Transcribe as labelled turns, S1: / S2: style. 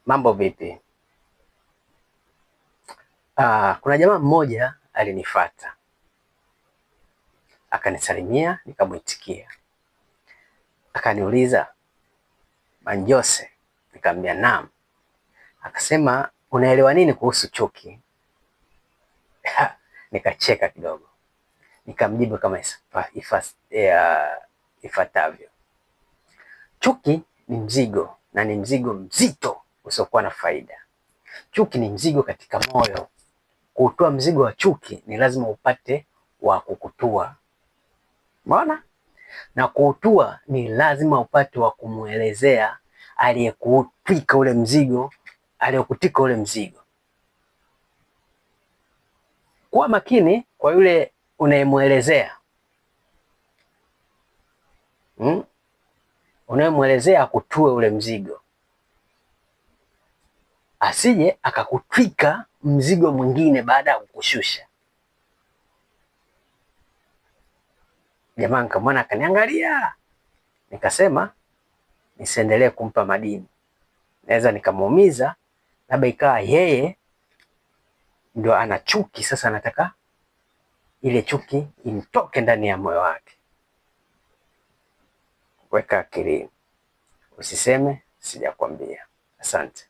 S1: Mambo vipi? Kuna jamaa mmoja alinifata akanisalimia, nikamwitikia. Akaniuliza, Manjose? Nikamwambia naam. Akasema, unaelewa nini kuhusu chuki? Nikacheka kidogo, nikamjibu kama ifuatavyo: chuki ni mzigo, na ni mzigo mzito usiokuwa na faida. Chuki ni mzigo katika moyo. Kuutoa mzigo wa chuki ni lazima upate wa kukutua. Umeona? Na kuutua ni lazima upate wa kumuelezea aliyekutwika ule mzigo, aliyekutika ule mzigo. Kuwa makini kwa yule unayemuelezea. Unayemuelezea akutue ule mzigo, asije akakutwika mzigo mwingine baada ya kukushusha. Jamaa nikamwona akaniangalia, nikasema nisiendelee kumpa madini, naweza nikamuumiza, labda ikawa yeye ndio ana chuki sasa, anataka ile chuki imtoke ndani ya moyo wake. Weka akilini, usiseme sijakwambia. Asante.